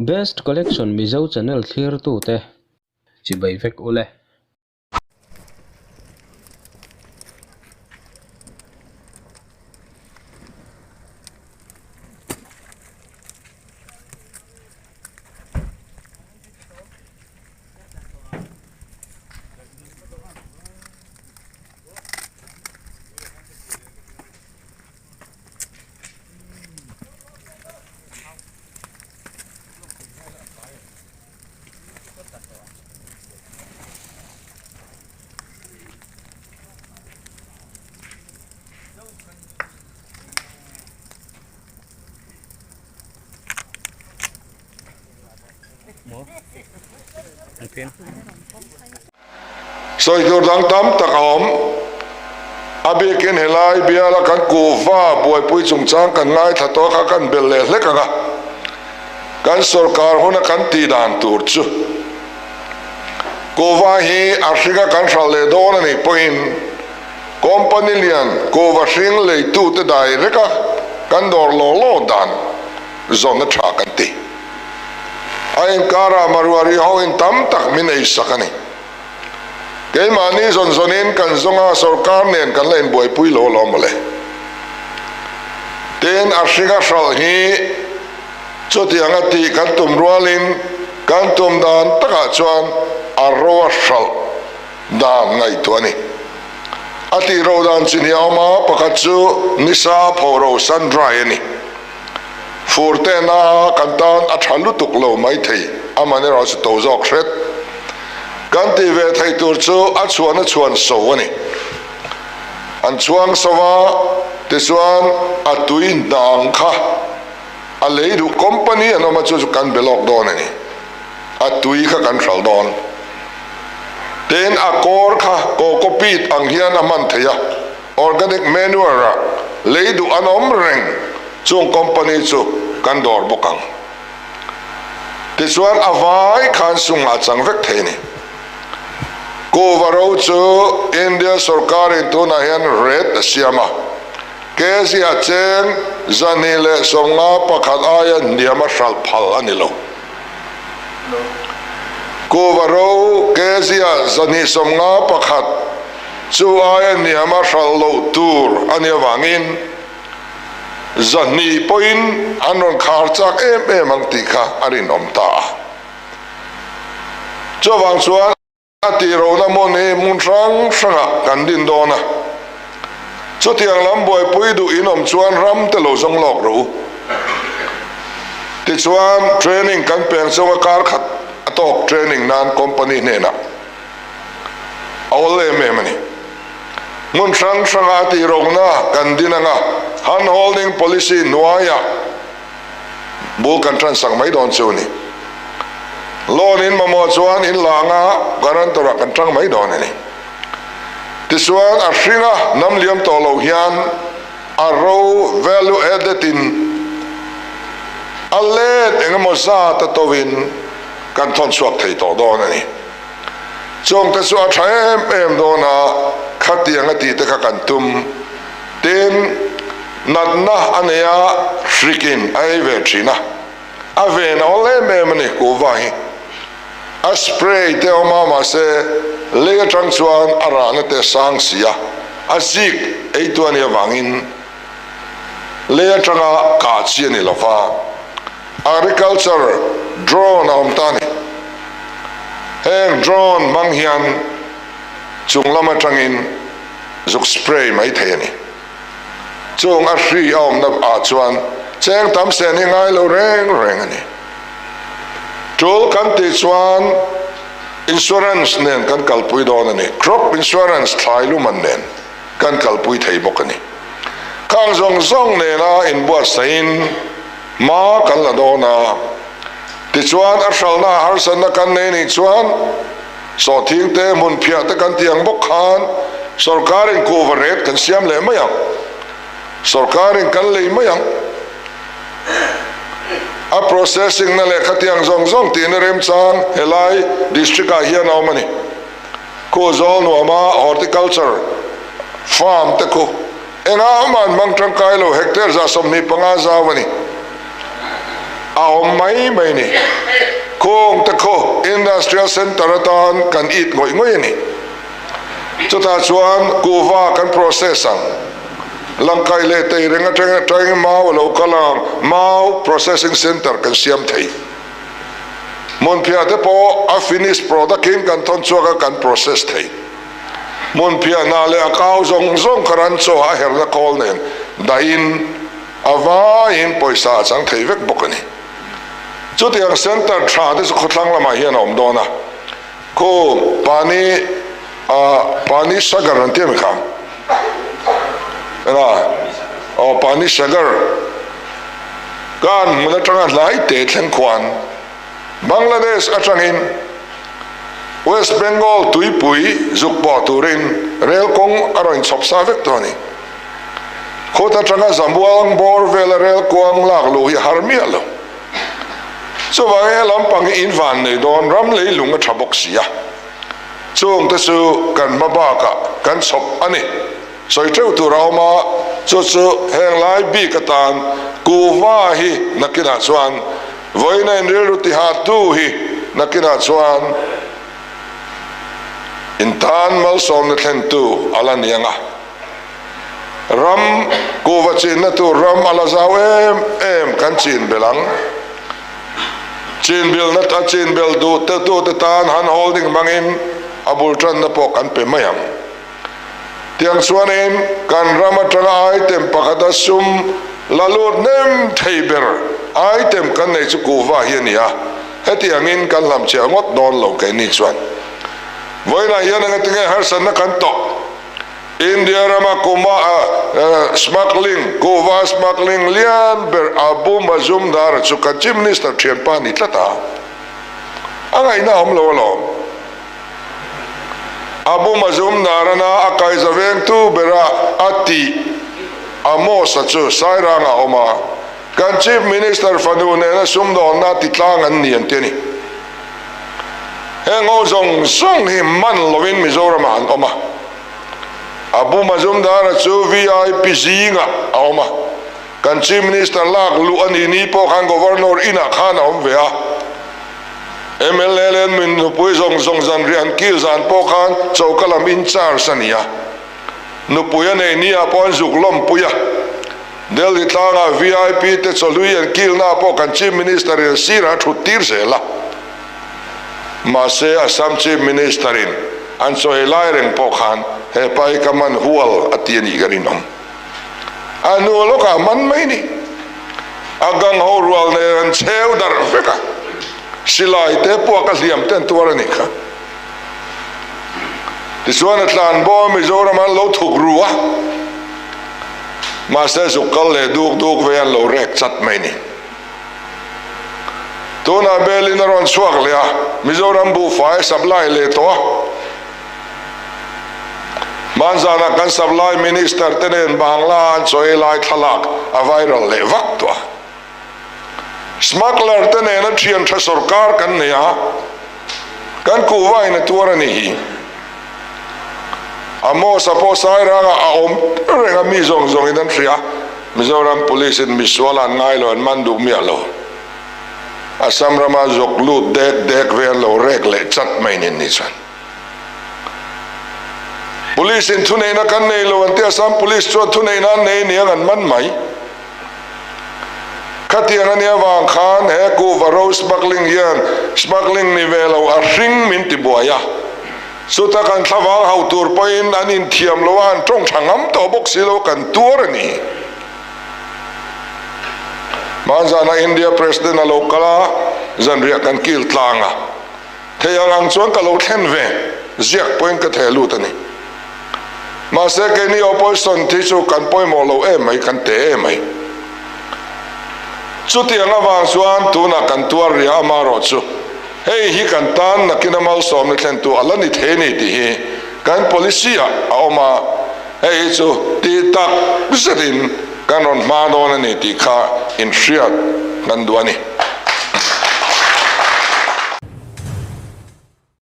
Best Collection Mizo channel thlirtute chibai vek ule. Sawi tur dang tam tak a awm. A bikin helai biala kan kuhva buaipui chungchang kan ngaithla tawh kha kan belh leh hlek ang a, kan sorkar huna kan tih dan tur chu kuhva hi a hringa kan hralh leh dawn a nih pawhin company lian kuhva hring leitute direct a kan dawr law law dan zawn a tha kan ti. A inkarah Maruari hoin tam tak min ei sak a ni. Keimahni zawn zawnin kan zawnga sorkar nen kan la inbuaipui lo alawm mawle. Tin, a hringa hralh hi chutianga tih kan tum rualin kan tum dan takah chuan a ro a hralh dan ngaihtuah a ni. A tih ro dan chi hnih a awm a, pakhat chu nisa phoro sun dry a ni. Fur tehna kan tan a tha lutuk lo maithei, aman erawh chu to zawk hret. Kan tih ve theih tur chu a chhuahna chhuan so a ni. An chhuang so a, tichuan a tui hnang kha a lei duh company an awm a, chu chu kan be lawk dawn a ni. A tui kha kan hral dawn. Tin, a kawr kha coco peat ang hian a hman theih a. Organic manure ah lei duh an awm reng chung company chu kan dawr bawk ang. Tichuan a vai khan sungah chang vek thei a ni. Kuhva ro chu India sorkarin tunah hian rate a siam a, kg ah cheng 251 aia hniam a hralh phal a ni lo. Kuhva ro kg ah 251 Chu aia hniam a hralh loh tur a nih avangin 200 pawhin an rawn khar chak em em ang tih kha a rinawm ta a. Chuvang chuan a tih rohna hmun hi hmun hrang hrangah kan din dawn a. Chutiang lam buaipui duh in awm chuan ram te lo zawng lawk rawh u. Tichuan training kan peng chunga kar khat a tawk training nan company hnenah A awl em em a ni. Hmun hrang hranga a tih rawkna kan din anga hand holding policy hnuaiah bul kan tan sak mai dawn chu a ni. Loan in mamawh chuan in la anga guarantor ah kan tang mai dawn a ni. Tichuan a hringa nam liam tawh loh hian a ro value added in a let engemaw zat a to in kan thawn chhuak thei tawh dawn a ni. Chawngte chu a tha em em dawn a, khatiang a tih te kha kan tum. Tin, natna a nei a, hrikin a ei ve thin a, a ven a awl em em a ni kuhva hi. A spray te awm a, mahse lei atang chuan a rahna te a sang si a, a zik eitu a nih avangin lei atanga kah chi a ni lo va. Agriculture drone a awm ta a ni. Heng drone hmang hian chung lam atangin zuk spray mai thei a ni. Chung a hri a awmna ah chuan cheng tam sen hi ngai lo reng reng a ni. Tul kan tih chuan insurance nen kan kalpui dawn a ni. Crop insurance thlai luman nen kan kalpui thei bawk a ni. Khang zawng zawng nena inbuatsaihin Hma kan la dawn a, tichuan a hralhna a harsatna kan nei nih chuan sawhthing te, hmun phiah te kan tih ang bawk khan sorkarin kuhva ret kan siam leh mai ang, sorkarin kan lei mai ang. A processing na leh khatiang zawng zawng tihna remchang helai district ah hian a awm a ni. Khu zawl nuama horticulture farm te khu. Engah mah an hmang tangkai lo, hectare 25 zau a ni. A awm mai mai ni. Kawng te khaw Industrial Centre atan kan it ngawih ngawih a ni. Chutah chuan kuhva kan process ang. Langkai leh Teireng atang atangin mau a lo kal ang, mau processing centre kan siam thei. Hmunphiah te pawh a finish product in kan thawn chhuak a kan process thei. Hmunphiah hna leh a kau zawng zawng kha ran chaw a herna khawl nen dahin a vaiin pawisa a chang thei vek bawk a ni. Chutiang centre tha te chu khawthlang lamah hian a awm dawn a, khu pani ah pani sagar an ti a mi kha? Enga? Aw pani sagar kan hmun atanga hlai te thleng khuan Bangladesh atangin West Bengal tuipui zuk pawh turin rel kawng a rawn chhawp sa vek tawh a ni. Khawt atanga Zamuang bawr vela rel kuang lak luh hi a har miah lo. Chuvangin he lampang hi in van nei dawn ram leilung a tha bawk si a. Chungte chu kan hma bakah kan chhawp a ni. Sawi teuh tur a awm a, chu chu heng lai bik atan kuhva hi nakinah chuan vawiina in rilru tiha tu hi nakinah chuan in tan malsawmna thlentu a la ni ang a. Ram kuhva chinna tur ram a la zau em em kan chin belh ang. Chin bilna a chin belh duh te tute tan han holding hmangin a bul tanna pawh kan pe mai ang. Tiang chuanin kan ram atanga item pakhata sum la lut hnem thei ber item kan nei chu kuhva hi a ni a, hetiangin kan hlamchhiah ngawt dawn lo keini chuan. Vawiinah hian engatinge harsatna kan tawh? India rama kuma smuggling, kuhva smuggling lian ber Abu Mazumdar chu kan Chief Minister thianpa a ni tlat a, a ngaihna a awm lo alawm. Abu Mazumdar-ana a kaiza vengtu bera a tih Amos-a chu Sairanga a awm a, kan Chief Minister fanu nena sumdawnna titlang an ni an ti a ni. Heng ho zawng zawng hi man lovin Mizoramah an awm a. Abu Mazumdar-a chu VIP zingah a awm a. Kan Chief Minister lak luh a nih ni pawh khan Governor inah khan a awm ve a. Mla leh min nupui zawng zawng zanriah an kil zan pawh khan choka lam in charge a ni a. Nupui a nei ni ah pawh an zuk lawmpui a. Delhi tlangah vip te chawhlui an kilna pawh kan Chief Minister in sirah a thut tir zel a. Mahse Assam Chief Minister in an chaw ei lai reng pawh khan he pa hi ka man hual a ti a nih ka rinawm. A hnu lawkah man mai ni. A gang ho rual nen an cheu darh vek a. Silai te puak a hliam te an tuar a nih kha. Tichuan a tlan bawm a Mizoram an lo thuk ru a, mahse zuk kal leh duk duk ve an lo rek chat mai ni. Tunah Berlin a rawn chhuak leh a, Mizoram buhfai a supply leh tawh a. Hmanzanah kan supply minister te nen Bangla an chaw ei lai thlalak a viral leh vak tawh a. Smuggler te nena thian tha sorkar kan nei a, kan kuhva in a tuar a nih hi. Amos-a pawh Sairanga a awm reng a, mi zawng zawng in an hria. Mizoram Police in misual an ngai lo, an man duh miah lo. Assam rama zawk lut dek dek ve an lo rek leh chat mai nen ni chuan. Police in thuneihna kan nei lo an ti, Assam Police chuan thuneihna an nei aniang an man mai. Khatiang a nia vang khan he kuhva ro smuggling hian smuggling ni ve lo a hring min ti buai a, chuta kan thlavang hauh tur pawhin an inthiam lo a, an tawng tha ngam tawh bawk si lo kan tuar a ni. Hmanzana India President a lo kal a, zanriah kan kil tlang a, thei ang ang chuan ka lo thlen ve ziak pawhin ka theh lut a ni. Mahse keini opposition thi chu kan pawimawh lo em mai, kan te em mai. Chutiang avang chuan tunah kan tuar riah amarawh chu hei hi kan tan nakin a malsawmna thlentu a la ni thei a ni tih hi kan policy ah a awm a, hei hi chu ti tak zetin kan rawn hma dawn a ni tih kha inhriat kan duh a ni.